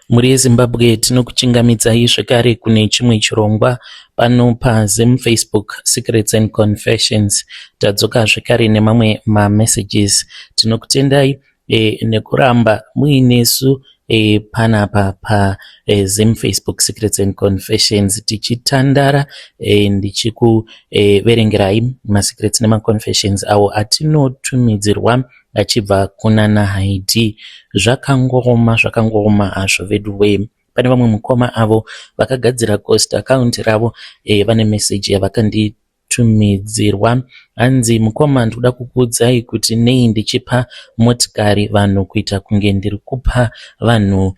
Mhuri yeZimbabwe tinokuchingamidzai zvekare kune chimwe chirongwa pano paZim Facebook Secrets and Confessions. Tadzoka zvekare nemamwe mamessages. Tinokutendai nekuramba muinesu panapa paZim Facebook Secrets and Confessions tichitandara ndichikuverengerai masecrets nemaconfessions awo atinotumidzirwa achibva kunana Haidhi. Zvakangooma, zvakangooma hazvo veduwee. Pane vamwe mukoma avo vakagadzira ghost account ravo vane message yavakanditumidzirwa. Hanzi mukoma ndikuda kukuudzai kuti nei ndichipa motikari vanhu kuita kunge ndiri kupa vanhu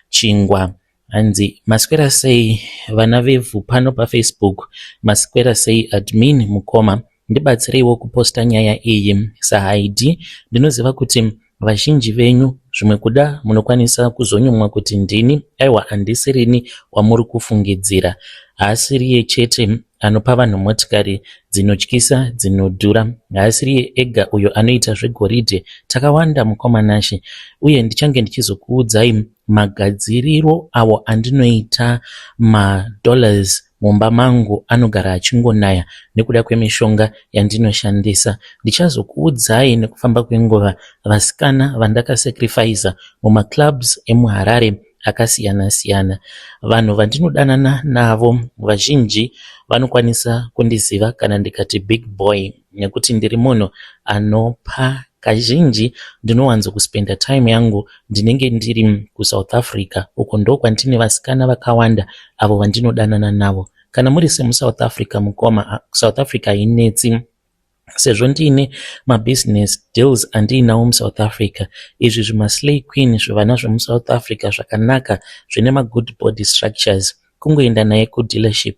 chingwa. Hanzi maswera sei vana vevhu pano paFacebook, maswera sei admin mukoma. Ndibatsireiwo kuposta nyaya iyi saHaidhi. Ndinoziva kuti vazhinji venyu zvimwe kuda munokwanisa kuzonyumwa kuti ndini. Aiwa handisirini wamuri kufungidzira. Haasiriye chete anopa vanhu motikari dzinotyisa dzinodhura. Haasiriye ega uyo anoita zvegoridhe. Takawanda mukoma Nashe. Uye ndichange ndichizokuudzai magadziriro awo andinoita madollars mumba mangu anogara achingonaya nekuda kwemishonga yandinoshandisa. Ndichazokuudzai nekufamba kwenguva vasikana vandakasacrificer mumaclubs emuHarare akasiyana siyana. Vanhu vandinodanana navo vazhinji vanokwanisa kundiziva kana ndikati big boy nekuti ndiri munhu anopa. Kazhinji ndinowanzo kuspenda time yangu ndinenge ndiri kuSouth Africa uko ndokwandine vasikana vakawanda avo vandinodanana navo. Kana muri semuSouth Africa mukoma, South Africa hainetsi sezvo ndiine mabusiness deals andiinawo muSouth Africa. Izvi zvimaslay queen zvivana zvemuSouth Africa zvakanaka zvine magood body structures kungoenda naye kudealership.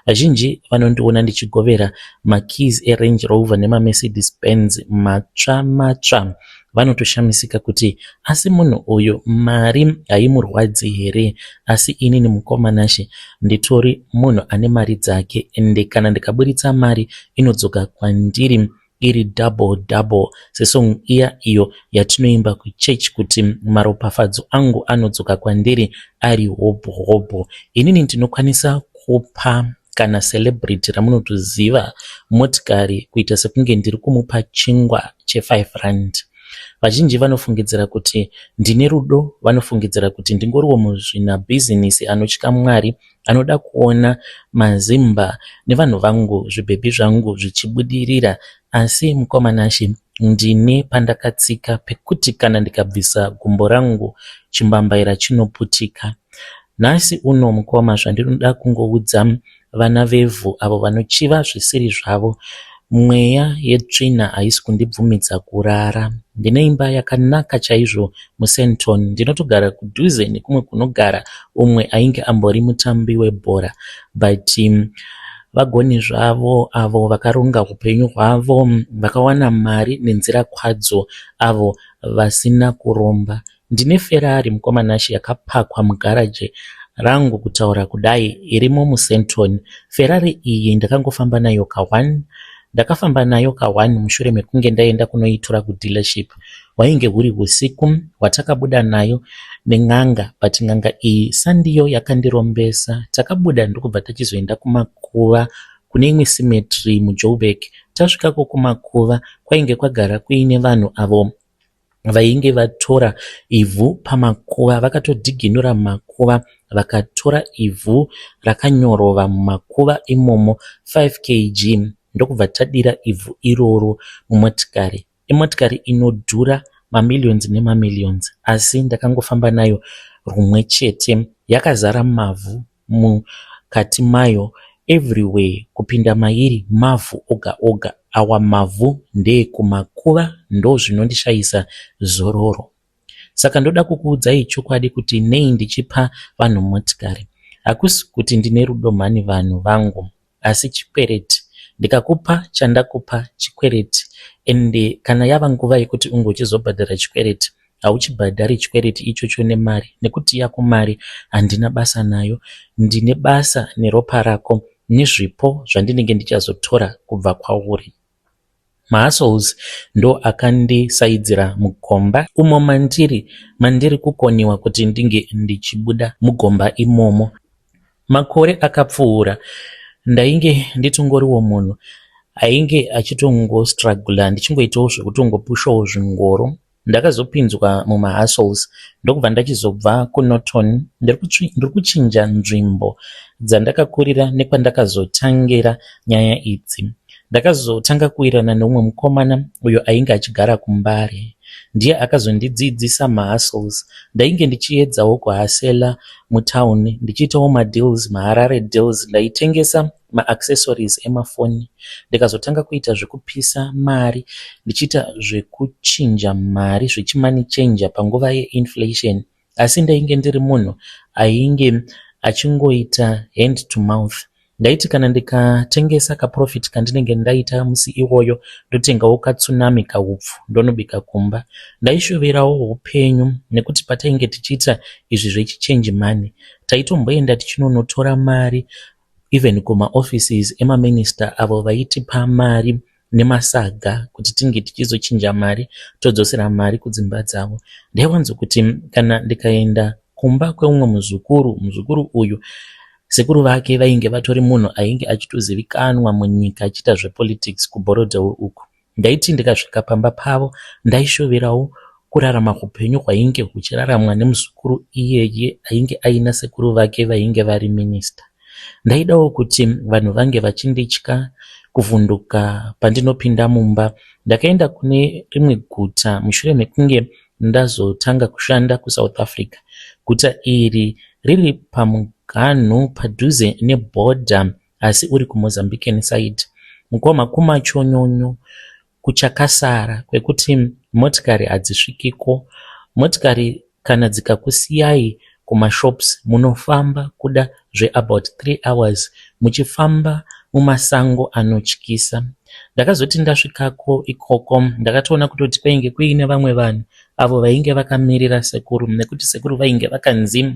Vazhinji vanondiona ndichigovera makeys eRange Rover nemaMercedes Benz matsva matsva. Vanotoshamisika kuti asi munhu uyu mari haimurwadzi here? Asi inini mukoma Nashe nditori munhu ane mari dzake ende kana ndikaburitsa mari inodzoka kwandiri iri double double sesong iya iyo yatinoimba kuchechi kuti maropafadzo angu anodzoka kwandiri ari hobho hobho. Inini ndinokwanisa kupa kana celebrity ramunotoziva motikari kuita sekunge ndiri kumupa chingwa che5 rand. Vazhinji vanofungidzira kuti ndine rudo, vanofungidzira kuti ndingoriwo muzvinabhizinesi anotya Mwari anoda kuona mazimba nevanhu vangu zvibhebhi zvangu zvichibudirira. Asi mukoma Nashe ndine pandakatsika pekuti kana ndikabvisa gumbo rangu chimbambaira chinoputika. Nhasi uno mukoma zvandinoda kungoudza vana vevhu avo vanochiva zvisiri zvavo, mweya yetsvina haisi kundibvumidza kurara. Ndine imba yakanaka chaizvo muSandton. Ndinotogara kudhuze nekumwe kunogara umwe ainge ambori mutambi webhora but vagoni zvavo avo vakaronga upenyu hwavo vakawana mari nenzira kwadzo avo vasina kuromba. Ndine Ferrari mukoma Nashe yakapakwa mugaraji rangu kutaura kudai irimo muSandton. Ferrari iyi ndakangofamba nayo ka1. Ndakafamba nayo ka1 mushure mekunge ndaenda kunoitora kudealership. Hwainge huri husiku hwatakabuda nayo nen'anga but n'anga iyi sandiyo yakandirombesa. Takabuda ndokubva tachizoenda kumakuva kune imwe cemetery muJoburg. Tasvikako kumakuva kwainge kwagara kuine vanhu avo vainge vatora ivhu pamakuva vakatodhiginura makuva vakatora ivhu rakanyorova mumakuva imomo 5 kg ndokubva tadira ivhu iroro mumotikari. Imotikari inodhura mamillions nemamillions asi ndakangofamba nayo rumwe chete yakazara mavhu mukati mayo everywhere kupinda mairi mavhu oga oga. Awa mavhu ndeekumakuva ndozvinondishayisa zororo. Saka ndoda kukuudzai chokwadi kuti nei ndichipa vanhu motikari. Hakusi kuti ndine rudo mhani vanhu vangu asi chikwereti. Ndikakupa chandakupa chikwereti ende kana yava nguva yekuti unge uchizobhadhara chikwereti hauchibhadhari chikwereti ichocho nemari nekuti yako mari handina basa nayo. Ndine basa neropa rako nezvipo zvandinenge ndichazotora kubva kwauri. Mahustles ndo akandisaidzira mugomba umo mandiri mandiri kukoniwa kuti ndinge ndichibuda mugomba imomo. Makore akapfuura ndainge nditongoriwo munhu ainge achitongostruggler ndichingoitawo zvekutongopushawo zvingoro. Ndakazopinzwa mumahustles ndokubva ndachizobva kuNorton. Ndiri kuchinja nzvimbo dzandakakurira nekwandakazotangira nyaya idzi. Ndakazotanga kuwirirana neumwe mukomana uyo ainge achigara kuMbare. Ndiye akazondidzidzisa mahustles. Ndainge ndichiedzawo kuhasela mutown ndichiitawo madeals, maHarare deals. Ndaitengesa maaccessories emafoni ndikazotanga kuita zvekupisa mari ndichiita zvekuchinja mari zvechimoney changer panguva yeinflation. Asi ndainge ndiri munhu ainge achingoita hand to mouth. Ndaiti kana ndikatengesa kaprofit kandinenge ndaita musi iwoyo ndotengawo katsunami kahupfu ndonobika kumba. Ndaishuvirawo upenyu nekuti patainge tichiita izvi zvechichange money taitomboenda tichinonotora mari even kumaoffices emaminista avo vaitipa mari nemasaga kuti tinge tichizochinja mari todzosera mari kudzimba dzavo. Ndaiwanzokuti kana ndikaenda kumba kweumwe muzukuru, muzukuru uyu sekuru vake vainge vatori munhu ainge achitozivikanwa munyika achiita zvepolitics kuBorrowdale uku. Ndaiti ndikasvika pamba pavo ndaishuvirawo kurarama hupenyu hwainge huchiraramwa nemuzukuru iyeye ainge aina sekuru vake vainge vari minista. Ndaidawo kuti vanhu vange vachinditya kuvhunduka pandinopinda mumba. Ndakaenda kune rimwe guta mushure mekunge ndazotanga kushanda kuSouth Africa. Guta iri riri pamuganhu padhuze nebhodha asi uri kuMozambican side. Mukoma kumachonyonyo kuchakasara kwekuti motikari hadzisvikiko. Motikari kana dzikakusiyai kumashops munofamba kuda zveabout 3 hours muchifamba mumasango anotyisa. Ndakazoti ndasvikako ikoko ndakatoona kutoti kwainge kuine vamwe vanhu avo vainge vakamirira sekuru nekuti sekuru vainge vakanzi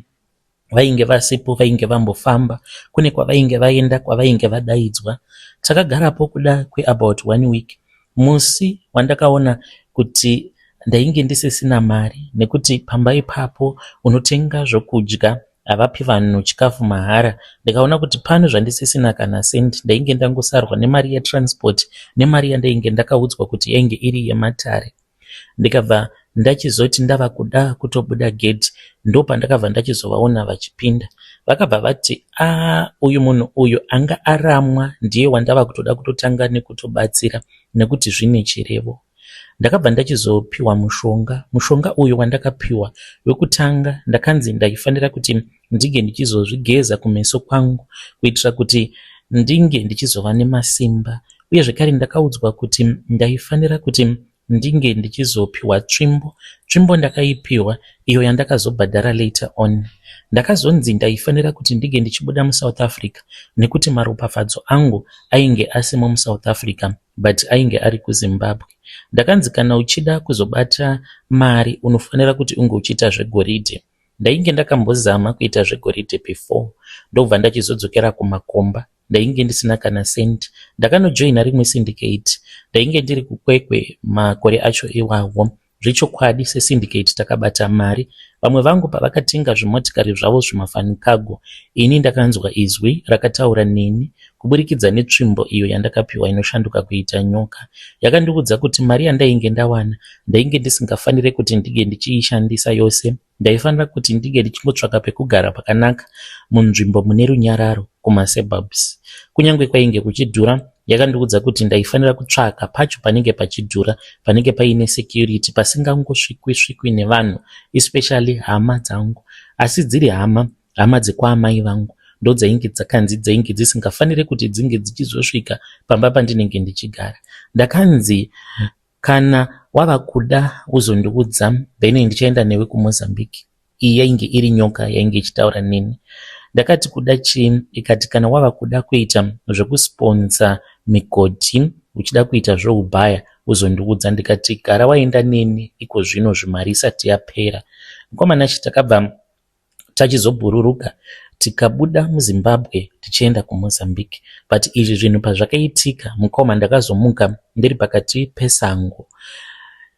vainge vasipo vainge vambofamba kune kwavainge vaenda kwavainge vadaidzwa. Takagarapo kuda kweabout one week. Musi wandakaona kuti ndainge ndisisina mari nekuti pamba ipapo unotenga zvokudya havapi vanhu chikafu mahara. Ndikaona kuti pano zvandisisina kana sendi ndainge ndangosarwa nemari yetransport nemari yandainge ndakaudzwa kuti yainge iri yematare. Ndikabva ndachizoti ndava kuda kutobuda gedhi ndopandakabva ndachizovaona vachipinda. Vakabva vati aa uyu munhu uyu anga aramwa ndiye wandava kutoda kutotanga nekutobatsira nekuti zvine chirevo. Ndakabva ndachizopiwa mushonga. Mushonga uyu wandakapiwa wekutanga ndakanzi ndaifanira kuti ndinge ndichizozvigeza kumeso kwangu kuitira kuti ndinge ndichizova nemasimba. Uye zvekare ndakaudzwa kuti ndaifanira kuti ndinge ndichizopiwa tsvimbo. Tsvimbo ndakaipiwa iyo yandakazobhadhara later on. Ndakazonzi ndaifanira kuti ndinge ndichibuda muSouth Africa nekuti maropafadzo angu ainge asimo muSouth Africa but ainge ari kuZimbabwe. Ndakanzi kana uchida kuzobata mari unofanira kuti unge uchiita zvegoridhe. Ndainge ndakambozama kuita zvegoridhe before ndobva ndachizodzokera kumakomba. Ndainge ndisina kana sendi. Ndakanojoina rimwe syndicate. Ndainge ndiri kuKwekwe makore acho iwawo. Zvechokwadi sesyndicate takabata mari. Vamwe vangu pavakatenga zvimotikari zvavo zvimafanikago, ini ndakanzwa izwi rakataura neni kuburikidza netsvimbo iyo yandakapiwa inoshanduka kuita nyoka. Yakandiudza kuti mari yandainge ndawana ndainge ndisingafanire kuti ndinge ndichiishandisa yose. Ndaifanira kuti ndinge ndichingotsvaka pekugara pakanaka munzvimbo mune runyararo kumasuburbs. Kunyange kwainge kuchidhura, yakandiudza kuti ndaifanira kutsvaka pacho panenge pachidhura, panenge paine security, pasingangosvikwi-svikwi nevanhu especially hama dzangu. Asi dziri hama, hama dzekwaamai vangu ndodzainge dzakanzi dzainge dzisingafaniri kuti dzinge dzichizosvika pamba pandinenge ndichigara. Ndakanzi kana wava kuda uzondiudza then ndichaenda newe kuMozambique. Iyi yainge iri nyoka yainge ichitaura neni. Ndakati kuda chii? Ikati kana wava kuda kuita zvekusponsa migodhi uchida kuita zveubhaya uzondiudza. Ndikati gara waenda neni iko zvino zvimari isati yapera. Mukomana takabva tachizobhururuka. Tikabuda muZimbabwe tichienda kuMozambique. But izvi zvinhu pazvakaitika mukoma ndakazomuka ndiri pakati pesango.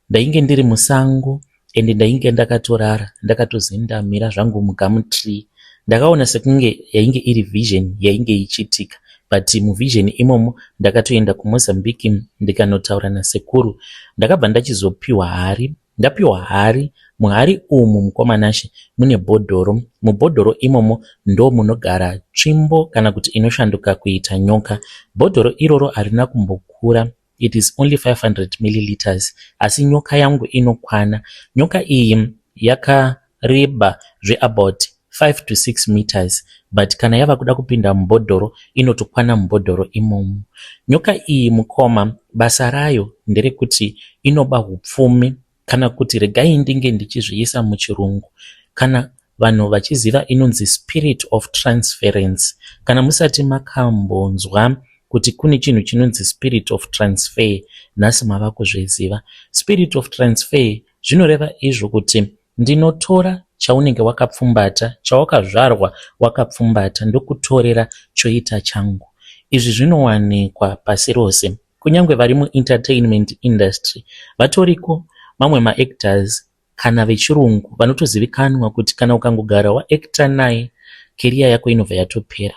Ndainge ndiri musango ende ndainge ndakatorara ndakatozendamira zvangu mugumtree. Ndakaona sekunge yainge iri vision yainge ichiitika but muvision imomo ndakatoenda kuMozambique ndikanotaura nasekuru. Ndakabva ndachizopiwa hari. Ndapiwa hari, muhari umu mukoma Nashe mune bhodhoro. Mubhodhoro imomo ndomunogara tsvimbo kana kuti inoshanduka kuita nyoka. Bhodhoro iroro harina kumbokura it is only 500 milliliters asi nyoka yangu inokwana. Nyoka iyi yakareba zveabout 5 to 6 meters but kana yava kuda kupinda mubhodhoro inotokwana mubhodhoro imomo. Nyoka iyi mukoma basa rayo nderekuti inoba hupfumi kana kuti regai ndinge ndichizviisa muchirungu kana vanhu vachiziva inonzi spirit of transference. Kana musati makambonzwa kuti kune chinhu chinonzi spirit of transfer nhasi mava kuzviziva. Spirit of transfer zvinoreva izvo kuti ndinotora chaunenge wakapfumbata, chawakazvarwa wakapfumbata ndokutorera choita changu. Izvi zvinowanikwa pasi rose. Kunyangwe vari muentertainment industry vatoriko mamwe maactors kana vechirungu vanotozivikanwa kuti kana ukangogara waacta naye keriya yako inobva yatopera.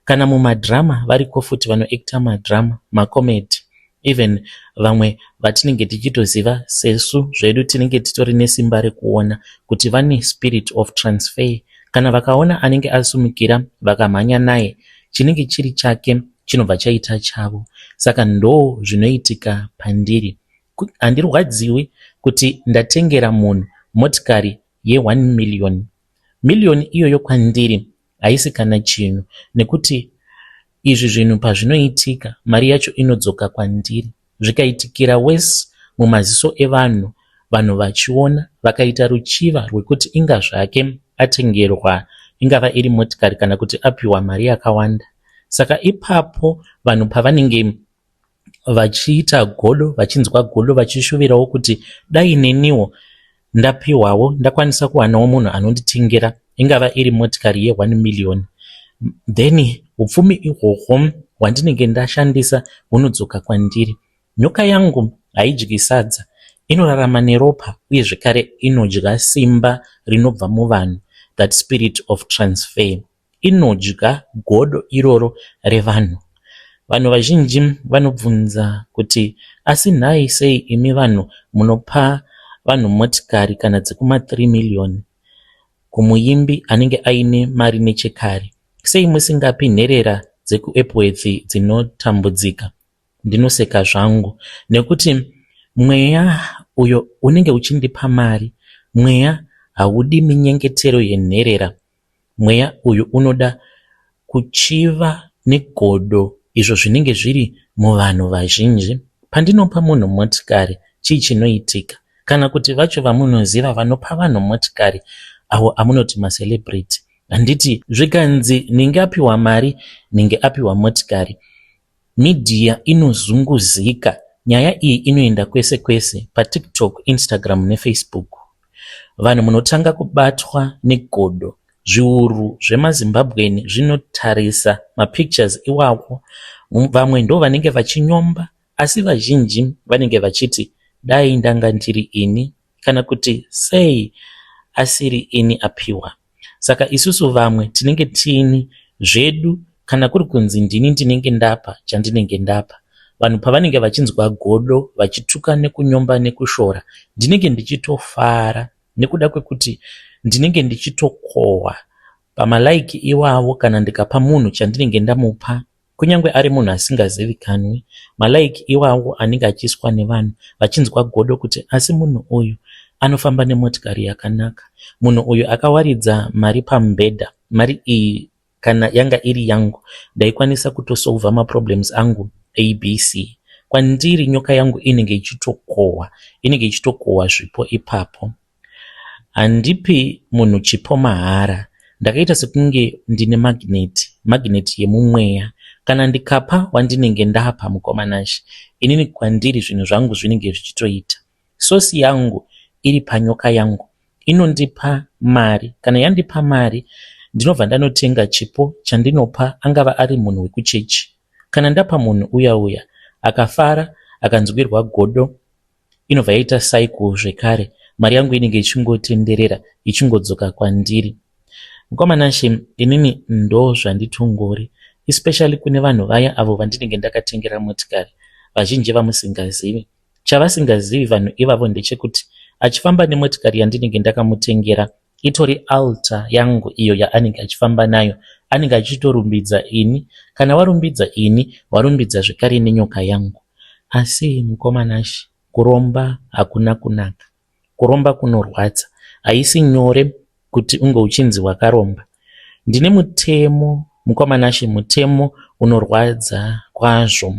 Kana mumadhirama variko futi vanoacta madhirama, macomedy even vamwe vatinenge tichitoziva sesu zvedu tinenge titori nesimba rekuona kuti vane spirit of transfer. Kana vakaona anenge asumukira vakamhanya naye chinenge chiri chake chinobva chaita chavo. Saka ndo zvinoitika pandiri. Handirwadziwi kuti ndatengera munhu motikari ye1 million. Million iyoyo kwandiri haisi kana chinhu nekuti izvi zvinhu pazvinoitika mari yacho inodzoka kwandiri. Zvikaitikira wese mumaziso evanhu, vanhu vachiona vakaita ruchiva rwekuti inga zvake atengerwa ingava iri motikari kana kuti apiwa mari yakawanda. Saka ipapo vanhu pavanenge vachiita godo, vachinzwa godo vachishuvirawo kuti dai neniwo ndapiwawo ndakwanisa kuwanawo munhu anonditengera ingava iri motikari ye1 million. Then hupfumi ihwohwo hwandinenge ndashandisa hunodzoka kwandiri. Nyoka yangu haidyi sadza, inorarama neropa uye zvekare inodya simba rinobva muvanhu, that spirit of transfer. Inodya godo iroro revanhu. Vanhu vazhinji vanobvunza kuti asi nhai sei imi vanhu munopa vanhu motikari kana dzekuma3 million kumuimbi anenge aine mari nechekare? Sei musingapi nherera dzekuEpworth dzinotambudzika? Ndinoseka zvangu nekuti mweya uyo unenge uchindipa mari, mweya haudi minyengetero yenherera. Mweya uyu unoda kuchiva negodo izvo zvinenge zviri muvanhu vazhinji. Pandinopa munhu motikari chii chinoitika? Kana kuti vacho vamunoziva vanopa vanhu motikari avo amunoti macelebrity handiti zvikanzi ninge apiwa mari ninge apiwa motikari Media inozunguzika. Nyaya iyi inoenda kwese kwese paTikTok, Instagram neFacebook. Vanhu munotanga kubatwa negodo. Zviuru zvemaZimbabwean zvinotarisa mapictures iwawo. Vamwe ndovanenge vachinyomba asi vazhinji vanenge vachiti dai ndanga ndiri ini kana kuti sei asiri ini apiwa. Saka isusu vamwe tinenge tiini zvedu kana kuri kunzi ndini ndinenge ndapa chandinenge ndapa. Vanhu pavanenge vachinzwa godo vachituka nekunyomba nekushora ndinenge ndichitofara nekuda kwekuti ndinenge ndichitokohwa pamalaiki iwawo kana ndikapa munhu chandinenge ndamupa kunyange ari munhu asingazivikanwi malaiki iwawo anenge achiiswa nevanhu vachinzwa godo kuti asi munhu uyu anofamba nemotikari yakanaka munhu uyu akawaridza mari pamubhedha mari iyi kana yanga iri yangu ndaikwanisa kutosolva maproblems angu abc kwandiri nyoka yangu inenge ichitokohwa inenge ichitokohwa zvipo ipapo handipi munhu chipo mahara ndakaita sekunge ndine magnet magnet yemumweya kana ndikapa wandinenge ndapa mukoma Nashe inini kwandiri zvinhu zvangu zvinenge zvichitoita source yangu iri panyoka yangu inondipa mari kana yandipa mari Ndinobva ndanotenga chipo chandinopa angava ari munhu wekuchechi. Kana ndapa munhu uya uya akafara akanzwirwa godo inobva yaita cycle zvekare mari yangu inenge ichingotenderera ichingodzoka kwandiri. Mukoma Nashe inini ndozvanditongori especially kune vanhu vaya avo vandinenge ndakatengera motikari vazhinji vamusingazivi. Chavasingazivi vanhu ivavo ndechekuti achifamba nemotikari yandinenge ndakamutengera itori altar yangu iyo yaanenge achifamba nayo anenge achitorumbidza ini. Kana warumbidza ini warumbidza zvekare nenyoka yangu. Asi mukoma Nashe kuromba hakuna kunaka. Kuromba kunorwadza. Haisi nyore kuti unge uchinzi wakaromba. Ndine mutemo mukoma Nashe mutemo unorwadza kwazvo.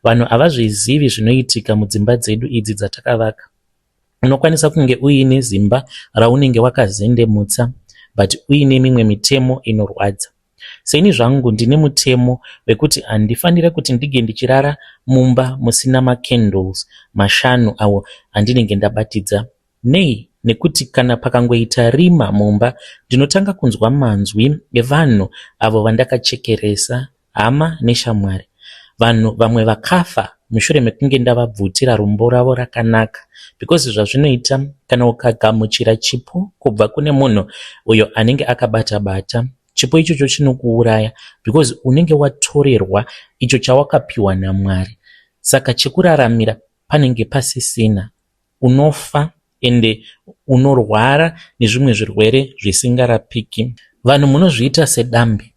Vanhu havazvizivi zvinoitika mudzimba dzedu idzi dzatakavaka. Unokwanisa kunge uine zimba raunenge wakazendemutsa but uine mimwe mitemo inorwadza. Seni zvangu ndine mutemo wekuti handifanire kuti ndinge ndichirara mumba musina macandles mashanu awo andinenge ndabatidza. Nei? Nekuti kana pakangoita rima mumba ndinotanga kunzwa manzwi evanhu avo vandakachekeresa, hama neshamwari. Vanhu vamwe vakafa mushure mekunge ndavabvutira rombo ravo rakanaka because zvazvinoita kana ukagamuchira chipo kubva kune munhu uyo anenge akabata bata chipo ichocho chinokuuraya because unenge watorerwa icho chawakapiwa naMwari. Saka chekuraramira panenge pasisina. Unofa ende unorwara nezvimwe zvirwere zvisingarapiki. Vanhu munozviita sedambe.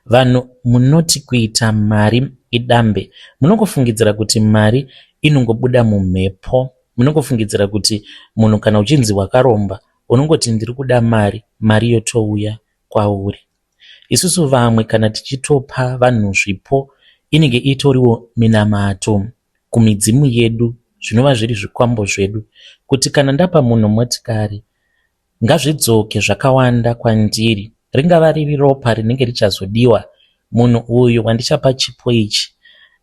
Vanhu munoti kuita mari idambe. Munongofungidzira kuti mari inongobuda mumhepo. Munongofungidzira kuti munhu kana uchinzi wakaromba unongoti ndiri kuda mari, mari yotouya kwauri. Isusu vamwe kana tichitopa vanhu zvipo inenge itoriwo minamato kumidzimu yedu zvinova zviri zvikwambo zvedu kuti kana ndapa munhu motikari ngazvidzoke zvakawanda kwandiri ringava riri ropa rinenge richazodiwa munhu uyu wandichapa chipo ichi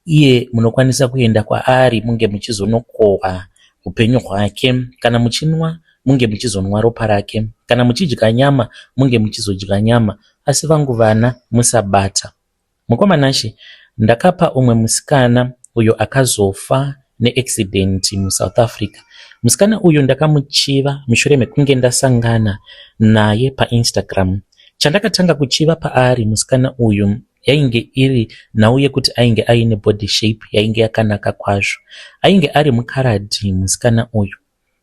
iye munokwanisa kuenda kwaari munge muchizonokohwa upenyu hwake kana muchinwa munge muchizonwa ropa rake kana muchidya nyama munge muchizodya nyama asi vangu vana musabata. Mukoma Nashe, ndakapa umwe musikana uyo akazofa neaccident muSouth Africa. Musikana uyu ndakamuchiva mushure mekunge ndasangana naye paInstagram. Chandakatanga kuchiva paari musikana uyu yainge iri nhau yekuti ainge aine body shape yainge yakanaka kwazvo. Ainge ari mukaradhi musikana uyu.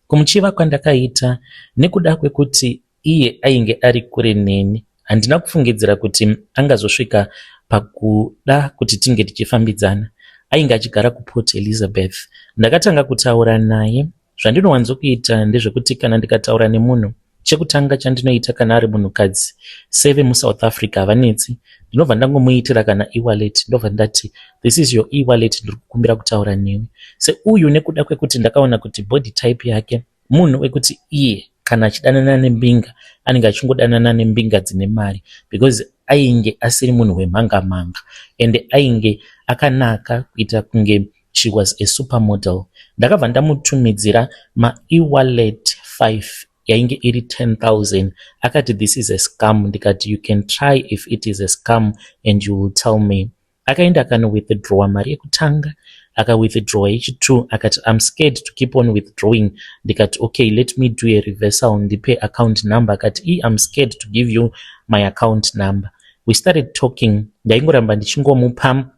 Kumuchiva kwandakaita nekuda kwekuti iye ainge ari kure neni handina kufungidzira kuti angazosvika pakuda kuti tinge tichifambidzana. Ainge achigara kuPort Elizabeth. Ndakatanga kutaura naye. Zvandinowanzokuita ndezvekuti kana ndikataura nemunhu, chekutanga chandinoita kana ari munhukadzi seve muSouth Africa havanetsi, ndinobva ndangomuitira kana e-wallet ndobva ndati this is your e-wallet ndiri kukumbira kutaura newe. Seuyu nekuda kwekuti ndakaona kuti body type yake munhu wekuti iye kana achidanana nembinga anenge achingodanana nembinga dzine mari because ainge asiri munhu wemhanga mhanga ende ainge akanaka kuita kunge she was a supermodel. Ndakabva ndamutumidzira maewallet 5 yainge iri 10,000 akati this is a scam ndikati you can try if it is a scam and you will tell me. Akaenda akanowithdrawa mari yekutanga akawithdrawa yechi2 akati I'm scared to keep on withdrawing ndikati okay let me do a reversal ndipe account number akati e I'm scared to give you my account number. We started talking ndaingoramba ndichingomupa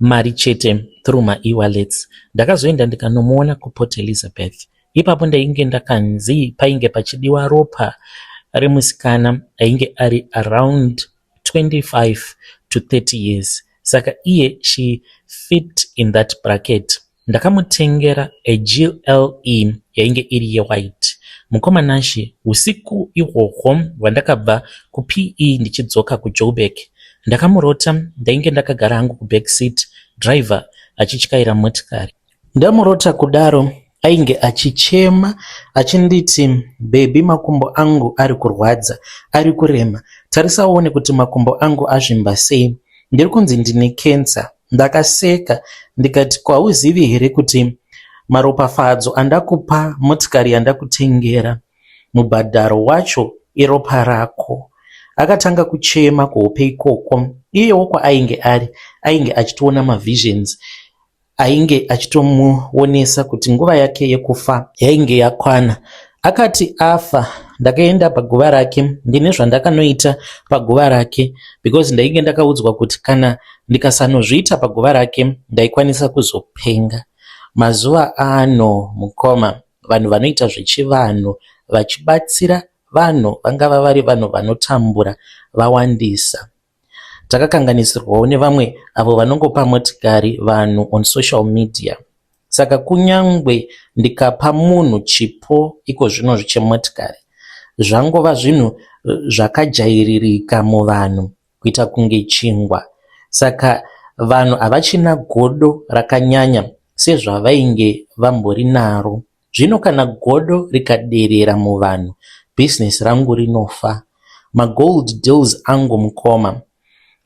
mari chete through maewallets. Ndakazoenda ndikanomuona kuPort Elizabeth. Ipapo ndainge ndakanzi painge pachidiwa ropa remusikana ainge ari around 25 to 30 years saka iye she fit in that bracket. Ndakamutengera a GLE yainge iri yewhite. Mukoma Nashe usiku ihwohwo hwandakabva kuPE ndichidzoka kuJoburg ndakamurota ndainge ndakagara hangu kuback seat driver achityaira motikari. Ndamurota kudaro ainge achichema achinditi bhebhi makumbo angu ari kurwadza ari kurema tarisa uone kuti makumbo angu azvimba sei ndiri kunzi ndine cancer. Ndakaseka ndikati ko hauzivi here kuti maropafadzo andakupa motikari yandakutengera mubhadharo wacho iropa rako. Akatanga kuchema kuhope ikoko. Iyewo kwaainge ari, ainge achitoona mavisions ainge achitomuonesa kuti nguva yake yekufa yainge yakwana. Akati afa ndakaenda paguva rake ndine zvandakanoita paguva rake because ndainge ndakaudzwa kuti kana ndikasanozviita paguva rake ndaikwanisa kuzopenga. Mazuva ano mukoma vanhu vanoita zvechivanhu vachibatsira vanhu vangava vari vanhu vanotambura vawandisa. Takakanganisirwawo nevamwe avo vanongopa motikari vanhu on social media. Saka kunyangwe ndikapa munhu chipo ikozvinozvi chemotikari, zvangova zvinhu zvakajairirika muvanhu kuita kunge chingwa. Saka vanhu havachina godo rakanyanya sezvavainge vambori naro. Zvino kana godo rikaderera muvanhu, business rangu rinofa. Magold deals angu mukoma,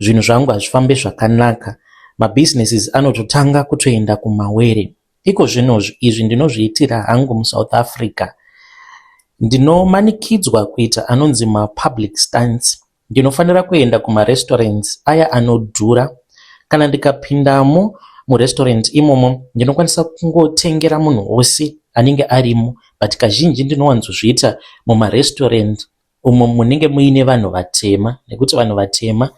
zvinhu zvangu hazvifambe zvakanaka. Mabusinesses anototanga kutoenda kumawere. Iko zvinozvi izvi ndinozviitira hangu muSouth Africa. Ndinomanikidzwa kuita anonzi mapublic stunts. Ndinofanira kuenda kumarestaurants aya anodhura. Kana ndikapindamo murestaurant imomo ndinokwanisa kungotengera munhu wose anenge arimo but kazhinji ndinowanzozviita mumarestaurant umo munenge muine vanhu vatema nekuti vanhu vatema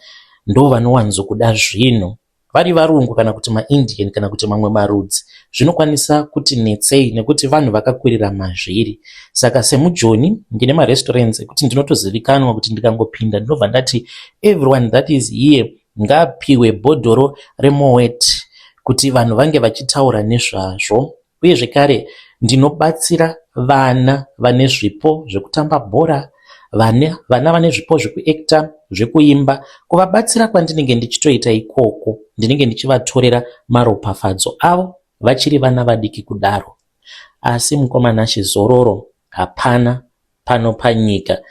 ndovanowanzokuda zvinhu. Vari varungu kana kuti maIndian kana kuti mamwe marudzi zvinokwanisa kuti netsei nekuti vanhu vakakurira mazviri. Saka semujoni ndine marestaurants ekuti ndinotozivikanwa kuti ndikangopinda ndinobva ndati everyone that is here ngaapiwe bhodhoro reMoët kuti vanhu vange vachitaura nezvazvo. Uye zvekare ndinobatsira vana vane zvipo zvekutamba bhora, vane, vana vane zvipo zvekuekita, zvekuimba. Kuvabatsira kwandinenge ndichitoita ikoko ndinenge ndichivatorera maropafadzo avo vachiri vana vadiki kudaro. Asi mukoma Nashe zororo hapana pano panyika.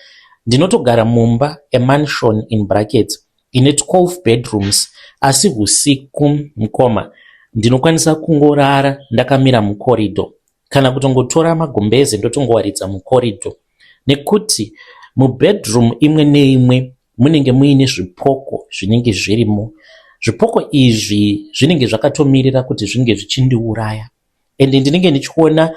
Ndinotogara mumba, a mansion in brackets, ine 12 bedrooms asi husiku mukoma ndinokwanisa kungorara ndakamira mucorridor kana kutongotora magumbeze ndotongowaridza mucorridor nekuti mubedroom imwe neimwe munenge muine zvipoko zvinenge zvirimo. Zvipoko izvi zvinenge zvakatomirira kuti zvinge zvichindiuraya. Ende ndinenge ndichiona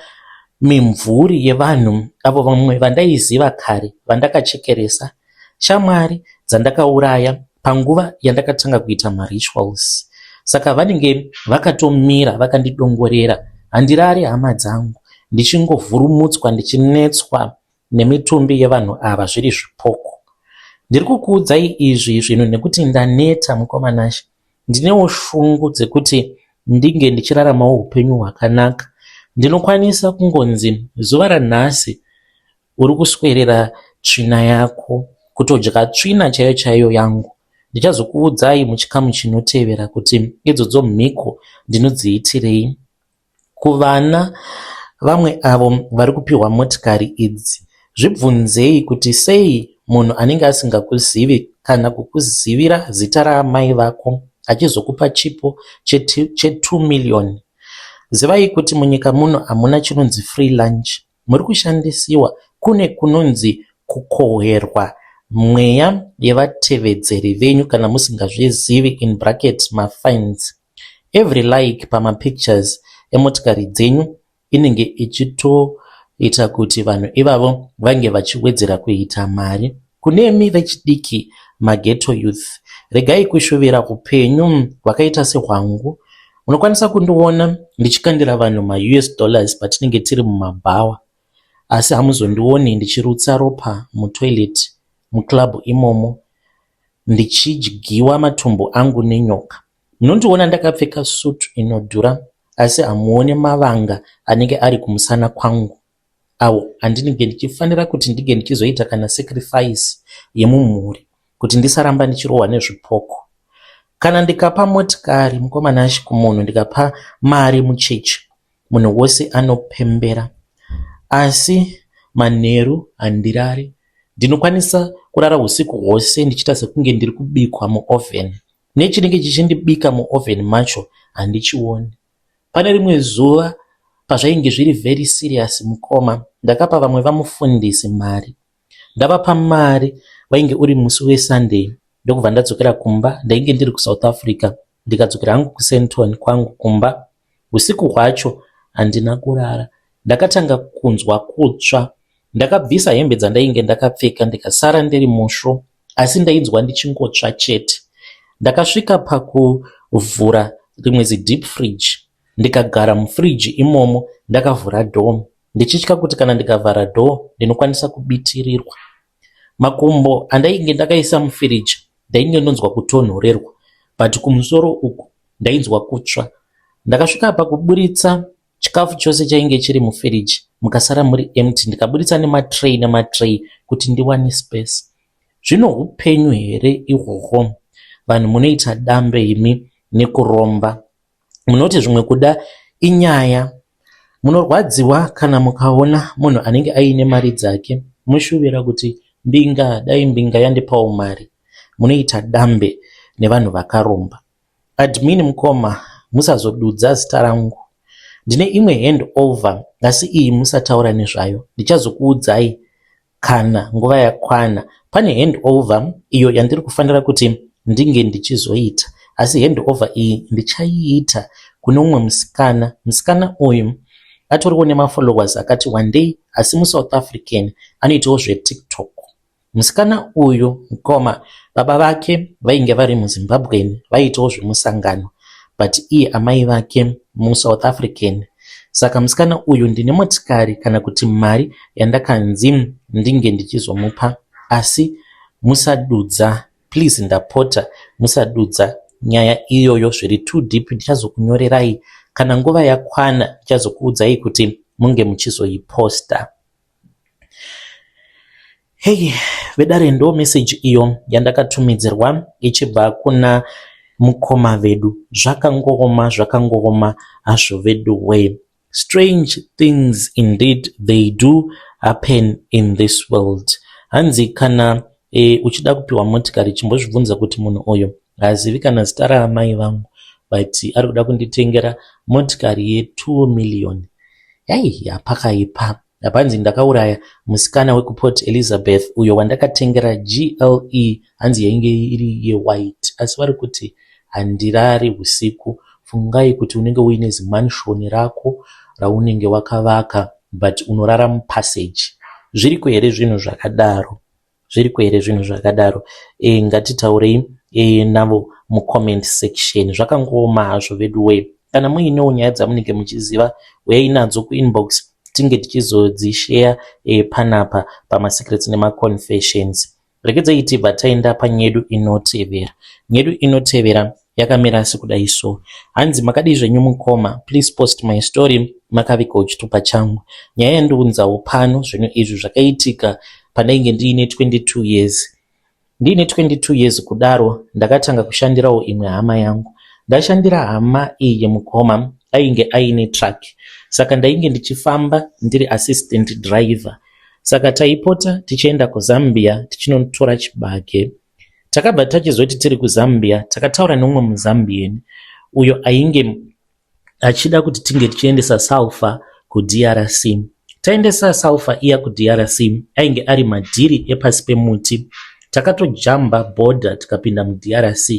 mimvuri yevanhu avo vamwe vandaiziva kare vandakachekeresa, shamwari dzandakauraya panguva yandakatanga kuita marituals. Saka vanenge vakatomira vakandidongorera. Handirari hama dzangu ndichingovhurumutswa ndichinetswa nemitumbi yevanhu ava zviri zvipoko. Ndiri kukuudzai izvi zvinhu nekuti ndaneta mukoma Nashe. Ndinewo shungu dzekuti ndinge ndichiraramawo upenyu hwakanaka. Ndinokwanisa kungonzi zuva ranhasi uri kuswerera tsvina yako, kutodya tsvina chaiyo chaiyo yangu. Ndichazokuudzai muchikamu chinotevera kuti idzodzo mhiko ndinodziitirei. Kuvana vamwe avo vari kupihwa motikari idzi, zvibvunzei kuti sei munhu anenge asingakuzivi kana kukuzivira zita raamai vako achizokupa chipo che2 million. Zivai kuti munyika muno hamuna chinonzi free lunch. Muri kushandisiwa kune kunonzi kukohwerwa mweya yevatevedzeri venyu kana musingazvizivi in bracket mafans. Every like pama pictures emotikari dzenyu inenge ichitoita kuti vanhu ivavo vange vachiwedzera kuita mari. Kunemi vechidiki maghetto youth regai kushuvira hupenyu hwakaita sehwangu. Munokwanisa kundiona ndichikandira vanhu maUS dollars patinenge tiri mumabhawa asi hamuzondioni ndichirutsa ropa mutoilet muclub imomo ndichidyiwa matumbu angu nenyoka. Munondiona ndakapfeka sutu inodhura asi hamuone mavanga anenge ari kumusana kwangu awo andinenge ndichifanira kuti ndinge ndichizoita kana sacrifice yemumhuri kuti ndisaramba ndichirohwa nezvipoko. Kana ndikapa motikari mukoma Nashy kumunhu ndikapa mari muchechi munhu wose anopembera asi manheru handirari. Ndinokwanisa kurara husiku hwose ndichiita sekunge ndiri kubikwa muoven. Nechinenge chichindibika muoven macho handichioni. Pane rimwe zuva pazvainge zviri very serious mukoma ndakapa vamwe vamufundisi mari. Ndavapa mari wainge uri musi weSunday ndokubva ndadzokera kumba ndainge ndiri kuSouth Africa ndikadzokera hangu kuSandton kwangu kumba. Usiku hwacho handina kurara ndakatanga kunzwa kutsva. Ndakabvisa hembe dzandainge ndakapfeka ndikasara ndiri musvo asi ndainzwa ndichingotsva chete. Ndakasvika pakuvhura rimwe zideep fridge ndikagara mufridge imomo ndakavhura door ndichitya kuti kana ndikavhara door ndinokwanisa kubitirirwa. Makumbo andainge ndakaisa mufiriji ndainge ndonzwa kutonhorerwa but kumusoro uku ndainzwa kutsva. Ndakasvika pakuburitsa chikafu chose chainge chiri mufiriji mukasara muri empty ndikaburitsa nematray nematray kuti ndiwane space. Zvino hupenyu here ihwohwo? Vanhu munoita dambe imi nekuromba. Munoti zvimwe kuda inyaya. Munorwadziwa kana mukaona munhu anenge aine mari dzake moshuvira kuti mbinga dai mbinga yandipawo mari. Munoita dambe nevanhu vakaromba. Admin mukoma musazodudza zita rangu. Ndine imwe hand over asi iyi musataura nezvayo. Ndichazokuudzai kana nguva yakwana. Pane hand over iyo yandiri kufanira kuti ndinge ndichizoita asi hand over iyi ndichaiita kune umwe musikana. Musikana uyu atoriwo nemafollowers akati wandei asi muSouth African anoitawo zveTikTok. Musikana uyu mukoma baba vake vainge vari muZimbabwean vaiitawo zvemusangano but iye amai vake muSouth African. Saka musikana uyu ndine motikari kana kuti mari yandakanzi ndinge ndichizomupa asi musadudza please ndapota musadudza nyaya iyoyo zviri too deep ndichazokunyorerai kana nguva yakwana ndichazokuudzai kuti munge muchizoiposta. Hey, vedare ndo message iyo yandakatumidzirwa ichibva kuna mukoma vedu. Zvakangooma, zvakangooma hazvo vedu wee. Strange things indeed they do happen in this world. Hanzi kana e, uchida kupiwa motikari chimbozvibvunza kuti munhu uyu haazivi kana zita raamai vangu but ari kuda kunditengera motikari ye 2 million. Yai, yapakaipa. Hanzi ndakauraya musikana wekuPort Elizabeth uyo wandakatengera GLE hanzi yainge iri yewhite asi vari kuti handirari usiku. Fungai kuti unenge uine zimanshoni rako raunenge wakavaka but unorara mupassage. Zviriko here zvinhu zvakadaro? Zviriko here zvinhu zvakadaro? E, ngatitaurei e, navo mucomment section. Zvakangooma hazvo veduwee. Kana muinewo nyaya dzamunenge muchiziva uyai nadzo kuinbox tinge tichizodzisheya e, panapa pamasecrets nemaconfessions. Regedzai tibva taenda panyedu inotevera. Nyedu inotevera yakamira sekudai so. Hanzi makadii zvenyu mukoma, please post my story makavigawo chitupa changu. Nyaya yandiunzawo pano zvinhu izvi zvakaitika pandainge ndiine 22 years. Ndiine 22 years kudaro ndakatanga kushandirawo imwe hama yangu. Ndashandira hama iyi mukoma ainge aine truck saka ndainge ndichifamba ndiri assistant driver. Saka taipota tichienda kuZambia tichinotora chibage. Takabva tachizoti tiri kuZambia takataura neumwe muZambian uyo ainge achida kuti tinge tichiendesa sulfur kuDRC. Taendesa sulfur iya kuDRC ainge ari madhiri epasi pemuti. Takatojamba bhodha tikapinda muDRC.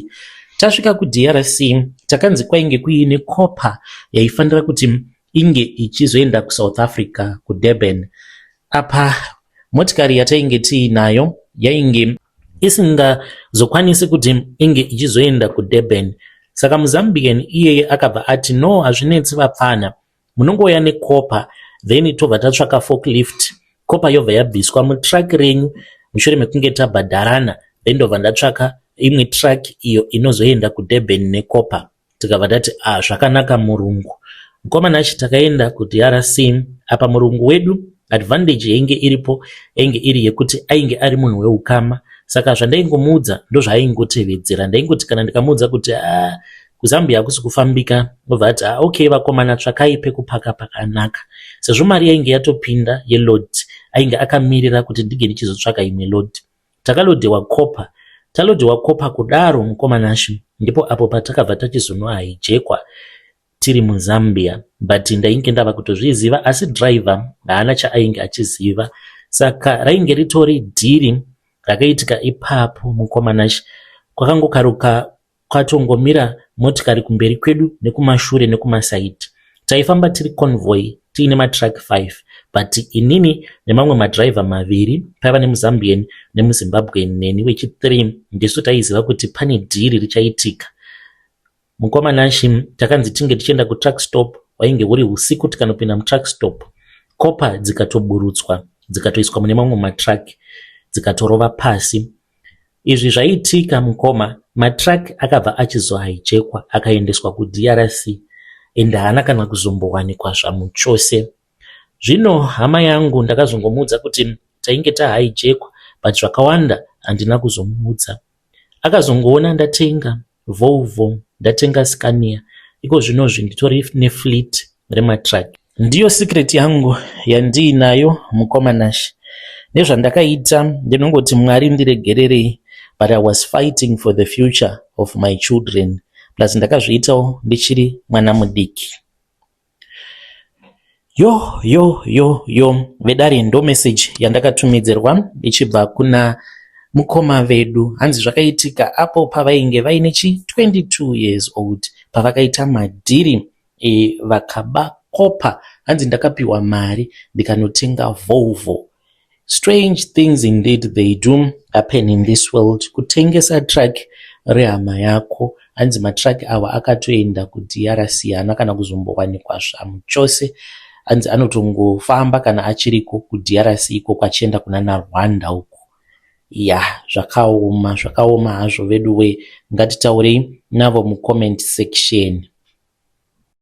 Tasvika kuDRC takanzi kwainge kuine copper yaifanira kuti inge ichizoenda kuSouth Africa kuDurban. Apa motikari yatainge tiinayo yainge isingazokwanisi kuti inge ichizoenda kuDurban. Saka muZambian iyeye akabva ati no hazvinetsi vapfana munongouya necopper then tobva tatsvaka forklift copper yobva yabviswa mutruck renyu mushure mekunge tabhadharana then ndobva ndatsvaka imwe truck iyo inozoenda kuDurban necopper. Tikabva tati ah zvakanaka murungu. Mukoma Nashe takaenda kuDRC apa murungu wedu advantage yainge iripo yainge iri yekuti ainge ari munhu weukama saka zvandaingomuudza ndozvaaingotevedzera. Ndaingoti kana ndikamuudza kuti ah kuZambia hakusi kufambika obva ati ah okay vakomana tsvakai pekupaka pakanaka. Sezvo mari yainge yatopinda yeload ainge akamirira kuti ndinge ndichizotsvaka imwe load. Takalodhewa copper. Talodhewa copper kudaro mukoma Nashe ndipo apo patakabva tachizonohijekwa tiri muZambia but ndainge ndava kutozviziva asi driver haana chaainge achiziva. Saka rainge ritori dhiri rakaitika ipapo mukoma Nashe. Kwakangokaruka kwatongomira motikari kumberi kwedu nekumashure nekumasaidhi. Taifamba tiri convoy tiine matruck 5 but inini nemamwe madriver maviri paiva nemuZambian nemuZimbabwean neni wechi3 ndisu taiziva kuti pane dhiri richaitika. Mukoma Nashe, takanzi tinge tichienda kutruck stop. Hwainge huri usiku. Tikanopinda mutruck stop, copper dzikatoburutswa, dzikatoiswa mune mamwe matruck, dzikatorova pasi. Izvi zvaitika mukoma, matruck akabva achizohijackwa akaendeswa kuDRC ende haana kana kuzombowanikwa zvamuchose. Zvino hama yangu ndakazongomuudza kuti tainge tahijackwa, but zvakawanda handina kuzomuudza. Akazongoona ndatenga Volvo, ndatenga Scania. Iko zvinozvi nditori nefleet rematruck. Ndiyo secret yangu yandiinayo mukoma Nashe. Nezvandakaita ndinongoti Mwari ndiregererei, but I was fighting for the future of my children, plus ndakazviitawo ndichiri mwana mudiki. Yo yo yo yo, vedare, ndo message yandakatumidzirwa ichibva kuna mukoma vedu. Hanzi zvakaitika apo pavainge vaine chi 22 years old, pavakaita madhiri vakaba copper. Hanzi ndakapiwa mari ndikanotenga Volvo. Strange things indeed, they do happen in this world. Kutengesa truck rehama yako. Hanzi matruck awa akatoenda kuDRC, haana kana kuzombowanikwa zvamuchose. Hanzi anotongofamba kana achiriko kuDRC ikoko, achienda kuna naRwanda uko. Ya, zvakaoma, zvakaoma hazvo vedu we. Ngatitaurei navo mucomment section.